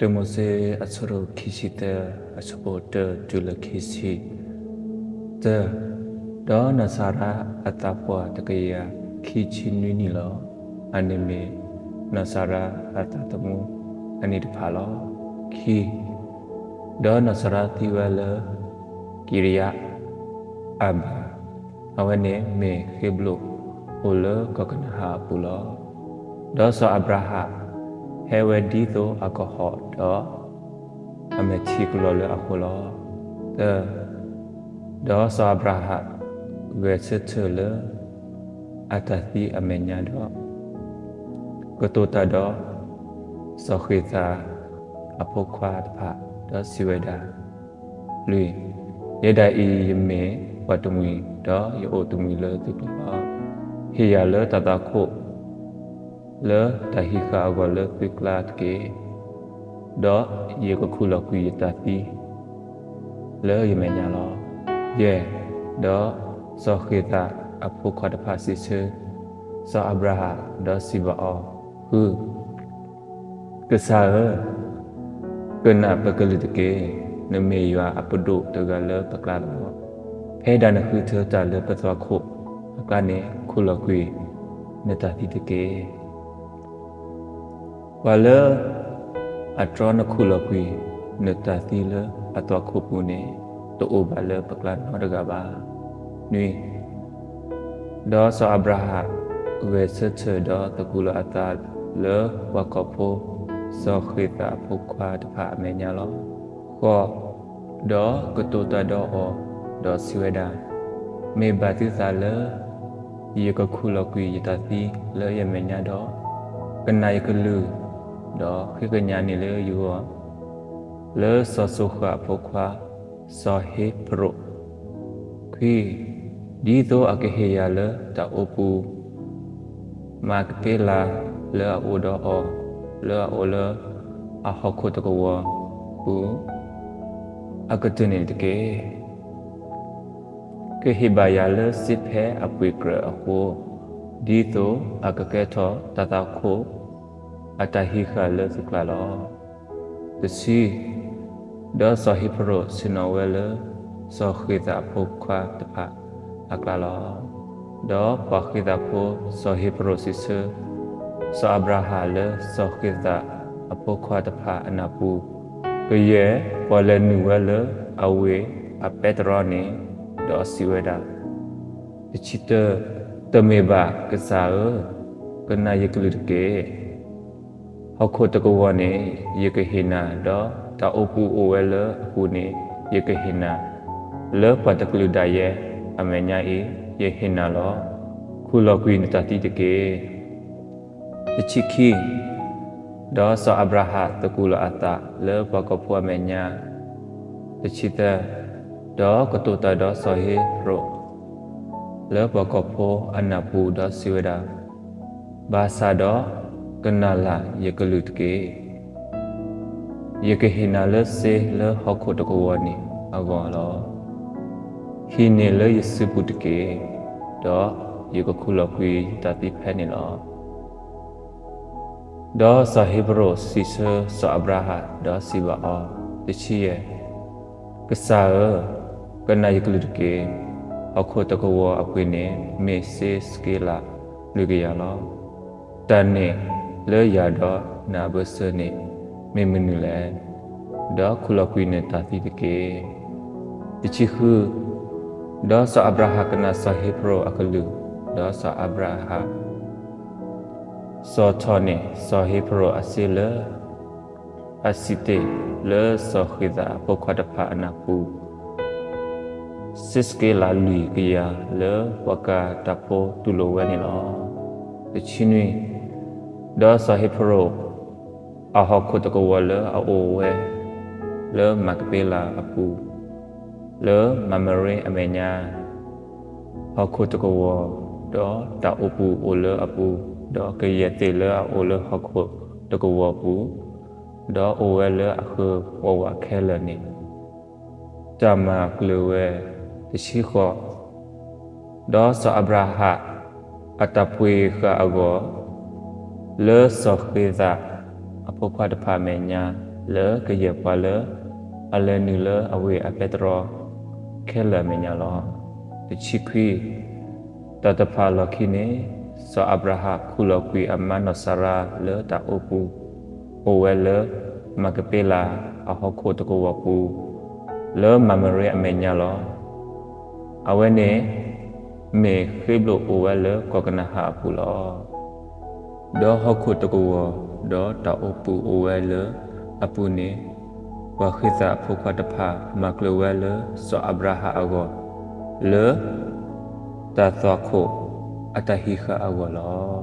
တၢမိၤၡ့အဆၢဒိၣ်ခံဆံသၢ အဆၢဖိတၢတုၤလၢခံဆံတၢ, ဒီးနီၢ်စၤရါအသးပှၢ်တကယၤခံဆံနွံနံၣ်လီၤ. အန့ၣ်မ့ၢ်နီၢ်စၤရါအသးသမူအနံၣ်တဖၣ်လီၤ. ခံ, ဒီးနီၢ်စၤရါသံဝဲလၢကံးရယၤအၤဘၢၣ်, အဝဲန့ၣ်မ့ၢ်ဃ့ဘျိၣ်အိၣ်လၢကီၢ်ကနၤဧၣ်အပူၤလီၤ. ဒီးစီၤအၤဘြၤဟၣ်ဟဲဝဲဒ်သိးအကဟီၣ်ဒီး အမဲာ်ထံကလီၤလၢအဃိလီၤ. သၢ, ဒီးစီၤအၤဘြၤဟၣ်ဂဲၤဆၢထၢၣ်လၢအတၢ်သံအမဲာ်ညါဒီး ကတိၤတၢ်ဒီးစီၤဃ့ၤသးအဖိခွါတဖၣ် ဒီးစံးဝဲဒၣ်, လွံၢ်, ယဲဒၣ်အံၤယမ့ၢ်ပှၤတမှံၤ ဒီးယအိၣ်တမှံၤလၢသုကျါလီၤ. ဟ့ၣ်ယၤလၢတၢ်သွၣ်ခိၣ် လၢတၢ်ဟံးဃာ်အဂီၢ်လၢသုကျါတက့ၢ်. ဒီးယကခူၣ်လီၤကွံာ်ယတၢ်သံလၢယမဲာ်ညါလီၤ. ယဲၢ်, ဒီးစီၤဃ့ၤသးအဖိခွါတဖၣ်စံးဆၢစီၤအၤဘြၤဟၣ် ဒီးစံးဘၣ်အီၤ, ဃု ကစၢ်ဧၢ, ကနၣ်ပကလုၢ်တက့ၢ်. နမ့ၢ်ယွၤအပဒိၣ်တဂၤလၢပကျါလီၤ. ဖဲဒၣ်နဃုထၢတၢ်လၢပသွၣ်ခိၣ်အကျါန့ၣ် ခူၣ်လီၤကွံာ်နတၢ်သံတက့ၢ်. ပှၤလၢအတြီနခူၣ်လီၤကွံာ်နတၢ်သံလၢအသွၣ်ခိၣ်ပူၤန့ၣ် တအိၣ်ဘၣ်လၢပကျါနီတဂၤဘၣ်. နွံ, ဒီးစီၤအၤဘြၤဟၣ်ဂဲၤဆၢထၢၣ်ဒီးသကူးလီၤအသးလၢပှၤကီၢ်ဖိ စီၤဃ့ၤသးအဖိခွါတဖၣ်အမဲာ်ညါလီၤ. ဃိး, ဒီးကတိၤတၢ်ဒီးအီၤ, ဒီးစံးဝဲဒၣ်, မ့ၢ်ဘၣ်သုသးလၢ ယကခူၣ်လီၤကွံာ်ယတၢ်သံလၢယမဲာ်ညါဒီး ကနၣ်ယကလုၢ်, ဒီးဃ့ကညးန့ၢ်လၢယဂီၢ် လၢစီၤစိၤဃၣ်အဖိခွါ စီၤဟ့ဖရိၣ်. ခွံ, ဒ်သိးအကဟ့ၣ်ယၤလၢတၢ်အိပူၤ မၤကပ့လၤလၢအအိၣ်ဒီးအီၤ လၢအအိၣ်လၢအဟီၣ်ခိၣ်တကဝီၤပူၤ အကတၢၢ်န့ၣ်တက့ၢ်. ကဟ့ၣ်ဘၣ်ယၤလၢစ့ဖဲအပှ့ၤကြၢးအဃိ, ဒ်သိးအကကဲထီၣ်တၢ်သွၣ်ခိၣ်အတၢ်ဟံးဃာ်လၢသုကျါလီၤ. တဆံ, ဒီးစီၤဟ့ဖရိၣ်ဆ့ၣ်နီၤဝဲလၢ စီၤဃ့ၤသးအဖိခွါတဖၣ်အကျါလီၤ. ဒီးပှၤဃ့ၤသးဖိစီၤဟ့ဖရိၣ်စံးဆၢ စီၤအၤဘြၤဟၣ်လၢစီၤဃ့ၤသးအဖိခွါတဖၣ်အနၢ်ပူၤ, ကယဲၢ်ပှၤလဲၤနုာ်ဝဲလၢအဝ့ၢ်အပဲတြီန့ၣ်, ဒီးစံးဝဲဒၣ်, တဆံတၢ, တမ့ၢ်ဘၣ်ကစၢ်ဧၢ, ကနၣ်ယကလုၢ်တက့ၢ်. ဟီၣ်ခိၣ်တကဝီၤန့ၣ် ယကဟ့ၣ်နၤ, ဒီးတၢ်အိပူၤအိၣ်ဝဲလၢအပူၤန့ၣ် ယကဟ့ၣ်နၤ, လၢပှၤတကလုာ်ဒၣ်ယဲအမဲာ်ညါအံၤ ယဟ့ၣ်နၤလီၤ. ခူၣ်လီၤကွံာ်နတၢ်သံတက့ၢ်. တဆံခံ, ဒီးစီၤအၤဘြၤဟၣ်သကူးလီၤအသးလၢပှၤကီၢ်ဖိအမဲာ်ညါ, တဆံသၢ, ဒီးကတိၤတၢ်ဒီးစီၤဟ့ဖရိၣ် လၢပှၤကီၢ်ဖိအနၢ်ပူၤ ဒီးစံးဝဲဒၣ်, ဘၣ်ဆၣ်ဒီးကနၣ်လၢ်ယကလုၢ်တက့ၢ်. ယကဟ့ၣ်နၤလၢစ့လၢဟီၣ်ခိၣ်တကဝီၤန့ၣ်အဂီၢ်လီၤ. ဟံးန့ၢ်လၢယစုပူၤတက့ၢ်, ဒီးယကခူၣ်လီၤကွံာ်ယတၢ်သံဖဲန့ၣ်လီၤ. ဒီးစီၤဟ့ဖရိၣ်စံးဆၢစီၤအၤဘြၤဟၣ် ဒီးစံးဘၣ်အီၤ, တဆံယဲၢ်, ကစၢ်ဧၢ, ကနၣ်ယကလုၢ်တက့ၢ်. ဟီၣ်ခိၣ်တကဝီၤအပှ့ၤန့ၣ် မ့ၢ်စ့စက့လးလွံၢ်ကယၤလီၤ. တၢ်န့ၣ်လၢယၤဒီးနၤအဘၢၣ်စၢၤန့ၣ် မ့ၢ်မနုၤလဲၣ်. ဒီးခူၣ်လီၤကွံာ်နတၢ်သံတက့ၢ်. တဆံဃု, ဒီးစီၤအၤဘြၤဟၣ်ကနၣ်စီၤဟ့ဖရိၣ်အကလုၢ်, ဒီးစီၤအၤဘြၤဟၣ် စိာ်ထီၣ်န့ၢ်စီၤဟ့ဖရိၣ်အစ့လၢ အစံးတ့ၢ်လၢစီၤဃ့ၤသးအဖိခွါတဖၣ်အနၢ်ပူၤ, စ့စက့လးလွံၢ်ကယၤလၢပှၤကၤတၢ်ဖိတူၢ်လိာ်ဝဲန့ၣ်လီၤ. တဆံနွံ, ဒီးစီၤဟ့ဖရိၣ် အဟီၣ်ခိၣ်တကဝီၤလၢအအိၣ်ဝဲ လၢမၤကပ့လၤအပူၤ, လၢမၤမရ့အမဲာ်ညါ ဟီၣ်ခိၣ်တကဝီၤ, ဒီးတၢ်အိပူၤအိၣ်လၢအပူၤ, ဒီးကယဲၢ်သ့ၣ်လၢအအိၣ်လၢဟီၣ်ခိၣ်တကဝီၤပူၤ, ဒီးအိၣ်ဝဲလၢအဃၢၤဝးဝးခဲလၢာ်န့ၣ် တၢ်မၤကျၢၤဝဲ. တဆံဃိး, ဒီးစီၤအၤဘြၤဟၣ်အတၢ်ပှ့ၤဃာ်အဂီၢ် လၢစီၤဃ့ၤသးအဖိခွါတဖၣ်အမဲာ်ညါ လၢကယဲၢ်ပှၤလၢအလဲၤနုာ်လၢအဝ့ၢ်အပဲတြီခဲလၢာ်အမဲာ်ညါလီၤ. တဆံခွံ, တၢ်တဖၣ်အလီၢ်ခံန့ၣ်, စီၤအၤဘြၤဟၣ်ခူၣ်လီၤကွံာ်အမါနီၢ်စၤရါလၢတၢ်အိၣ်ပူၤ, အိၣ်ဝဲလၢမၤကပ့လးအဟီၣ်ခိၣ်တကဝီၤပူၤ, လၢမၤမရ့အမဲာ်ညါလီၤ. အဝဲန့ၣ်မ့ၢ်ဃ့ဘျိၣ်အိၣ်ဝဲလၢကီၢ်ကနၤဧၣ်အပူၤလီၤ. ဒီးဟီၣ်ခိၣ်တကဝီၤ, ဒီးတၢ်အိၣ်ပူၤအိၣ်ဝဲလၢအပူၤန့ၣ်, ပှၤဃ့ၢ်သးအဖိခွါတဖၣ်မၤကျၢၤဝဲလၢစီၤအၤဘြၤဟၣ်အဂီၢ်, လၢတၢ်သွၣ်ခိၣ်အတၢ်ဟံးဃာ်အဂီၢ်လီၤ.